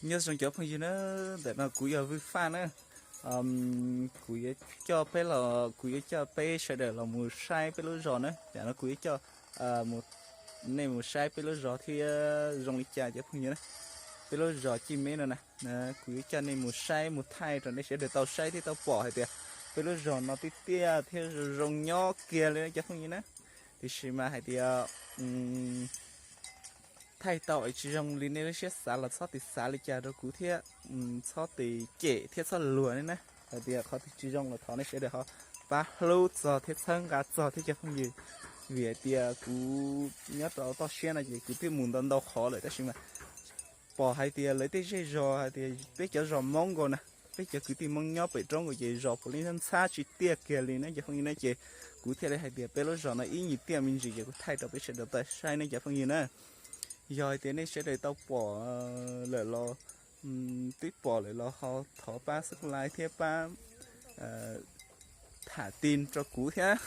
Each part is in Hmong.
Nyob zoo cov phooj ywg na, ntawm no kuv yog Vwj Faj na. Kuv yuav coj peb los, kuv yuav coj peb sawv daws los mus saib peb lub zos na. Tam no kuv yuav coj nej mus saib peb lub zos thiab zoo li cas cov phooj ywg na. Peb lub zos Cij Meb no na, kuv yuav coj nej mus saib mus thaij rau nej sawv daws tau saib thiab tau pom hais tias peb lub zos no tiaj tiaj thiab zoo zoo nyob kiag li cov phooj ywg na. Tiam sis mas hais tias thaij tau es tsis zoo li nej lub siab xav los txhob tim xav li cas rau kuv thiab, txhob tim cem thiab txhob luag nej na. Hais tias qhov twg tsis zoo los thov nej sawv daws ho pab hlub txog thiab txhawb nqa txog thiab cov phooj ywg. Vim hais tias kuv nyob rau toj siab no ces kuv twb mus ntau ntau qhov lawm tab sis mas pom hais tias lawv tej zej zos hais tias peb cov zos Hmoob nkaus na, peb cov kwv tij Hmoob nyob pem roob nkaus ces zos puav leej ntxhab tsis tiaj kiag li na cov phooj ywg na. Ces kuv thiaj li hais tias peb lub zos no ib nyuag tiaj me ntsis ces kuv thaij rau peb sawv daws tau saib ne cov phooj ywg na. Yog hais tias nej sawv daws tau pom lawm los, twb pom lawm los ho thov pab subscribe thiab pab tham ti rau kuv thiab,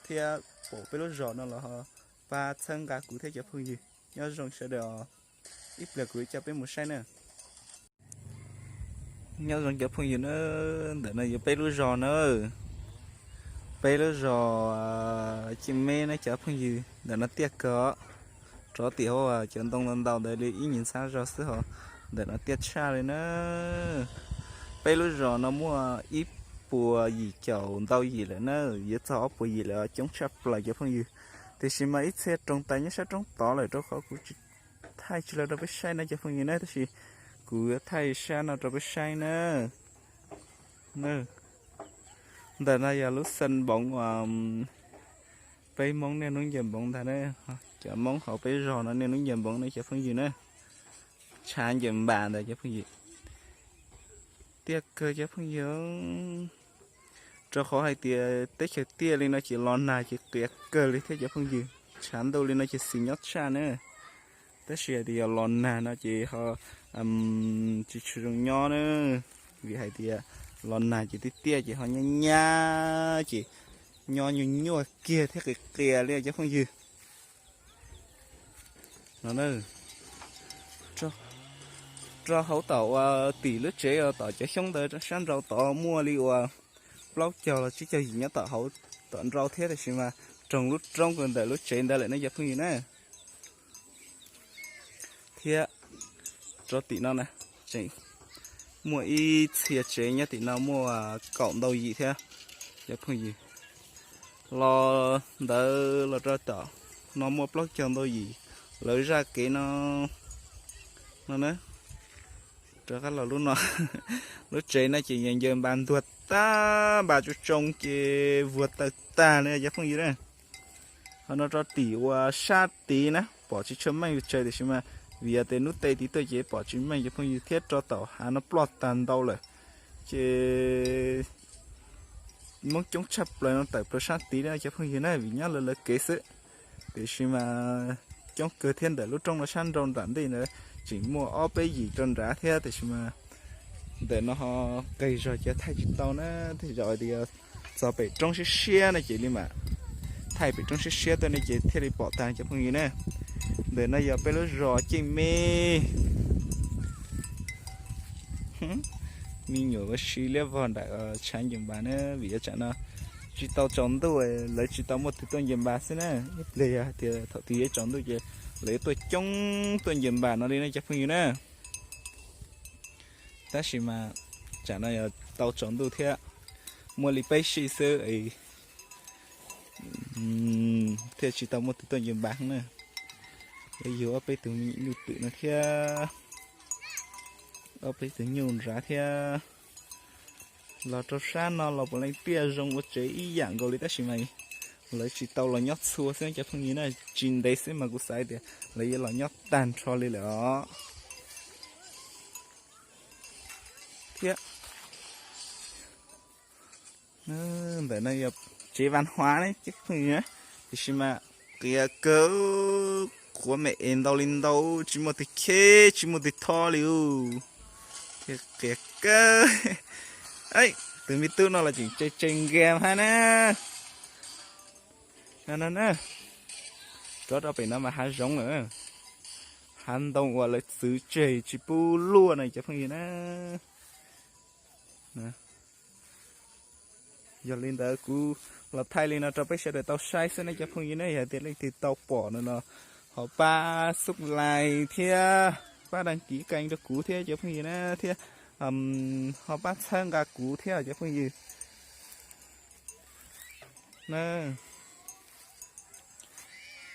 thiab pom peb lub zos no los ho pab txhawb nqa kuv thiab cov phooj ywg. Nyob zoo sawv daws, ib pliag kuv yuav coj peb mus saib na. Nyob zoo cov phooj ywg na, ntawm no yog peb lub zos na, peb lub zos Cij Meb na cov phooj ywg. Ntawm no tiaj kawg, rov tim hauv cov ntoo ntau ntau ntawd li ib nyuag ntxhab zog xwb ho, ntawm no tiaj tshaj li na. Peb lub zos no muaj ib puas yim caum ntau yim lawm na, yuav txog ob puas yim lawm, coob tshaj plaws cov phooj ywg. Tiam sis mas ib txhia roos tas nyob sab roob tod lawm rau qhov kuv tsis thaij tsis los rau peb saib na cov phooj ywg na, tab sis kuv yuav thaij sab no rau peb saib na. Ntawm no yog lub xeev npoov uas peb Hmoob niaj hnub ncaws npoov ntag na, cov Hmoob hauv peb zos no niaj hnub ncaws npoov ne cov phooj ywg na. Tshav ncaws npas ntawd cov phooj ywg. Tiaj kawg cov phooj ywg, rau qhov hais tias teb chaws tiaj li no ces los nag ces qias kawg li thiab cov phooj ywg. Tshav ntuj li no ces xis nyob tshaj na, tab sis hais tias yog los nag no ces ho tsis tshua zoo nyob na, vim hais tias los nag ces tiaj tiaj ces ho nyab nyab ces nyob nyuaj nyuaj kiag thiab qias qias li cov phooj ywg. No, rau hauv tom uas tim lub tsev uas tom cov xyoob ntawd sab nraud tod muaj li uas plaub caug los tsib caug yim nyob tom hauv tom nraud thiab, tab sis mas roog lub roob ntawm lub tsev ntawd lawm ne cov phooj ywg na. Thiab rau tim no na, tseem muaj ib txhia tsev nyob tim no muaj kaum ntau yim thiab cov phooj ywg. Los ntawd los rau tom no muaj plaub caug ntau yim, lawv zaj kev no, no na, rov qab los lub no. Lub tsev no ces ncaws npas ntuag tag, npas tsoo tsoo ces vuag taws tag li cov phooj ywg na. Ho no rau tim uas sab tid na pom tsis tshua meej li tsaws, tiam sis mas vim yog tias hnub teb tid tuaj ces pom tsis meej cov phooj ywg, thiab rau tom hav no ploj tag ntau lawm ces Hmoob coob tshaj plaws no tawm plaws sab tid na cov phooj ywg na, vim nyob lawv lawv kev xwb. Tiam sis mas coob kawg thiab, ntawm lub roob no sab nraud nram ntej ntawd tseem muaj ob peb yim rau nrad thiab, tiam sis mas ntawm no ho qis zog ces thaij tsis tau na, tej zaum tias txog pem roob siab siab no ces li mam thaij pem roob siab siab tuaj ne ces thiaj li pom tag cov phooj ywg na. Ntawm no yog peb lub zos Ceej Me. Me nyuam ua si liab vog nram tshav ncaws npas na, vim yog tsam no tsis tau tsaus ntuj, lawv tsis tau muaj tus tuaj ncaws npas xwb na. Ib pliag yog hais tias thaum twg yuav tsaus ntuj ces lawv yuav tuaj coob tuaj ncaws npas no li na cov phooj ywg na. Tab sis mas tsam no yog tau tsaus ntuj thiab, muaj li peb sij xwb thiaj tsis tau muaj tus tuaj ncaws npas na. Lawv yug ob peb tug nyuj twm no thiab, ob peb tug nyuj nrad thiab. Los rau sab no los puav leej tiaj zoo ua tsev ib yam nkaus li, tab sis mas lawv tsis tau los nyob txhua xwb cov phooj ywg na. Tsis ntev xwb mas kuv xav tias lawv yuav los nyob tag nrho li lawm os. Thiab ntawm no yog tsev vas huav ne cov phooj ywg, tiam sis mas qias kawg, quav me es ntau li ntau, tsis muaj tus cheb tsis muaj tus tho li. Thiab qias kawg. Tus me tub no los tseem tseg tseg nkas hab na. No na, rov rau pem no mas hav zoov lawm. hav ntoo uas lawv txwv tseg tsis pub luaj na cov phooj ywg na. Yog li ntawd kuv los thaij li no rau peb sawv daws tau saib xwb na cov phooj ywg na. Yog tias leej twg tau pom no no, ho pab subscribe thiab pab đăng ký kênh rau kuv thiab cov phooj ywg na, thiab ho pab txhawb nqa kuv thiab cov phooj ywg na.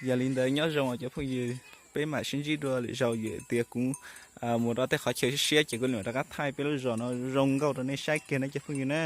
Yog li ntawd nyob zoo os cov phooj ywg, peb mam sib ntsib dua lwm zaus, yog tias kuv mus rau tej qhov chaw siab siab ces kuv mam rov qab thaij peb lub zos no zoo nkauj rau nej saib kiag na cov phooj ywg na.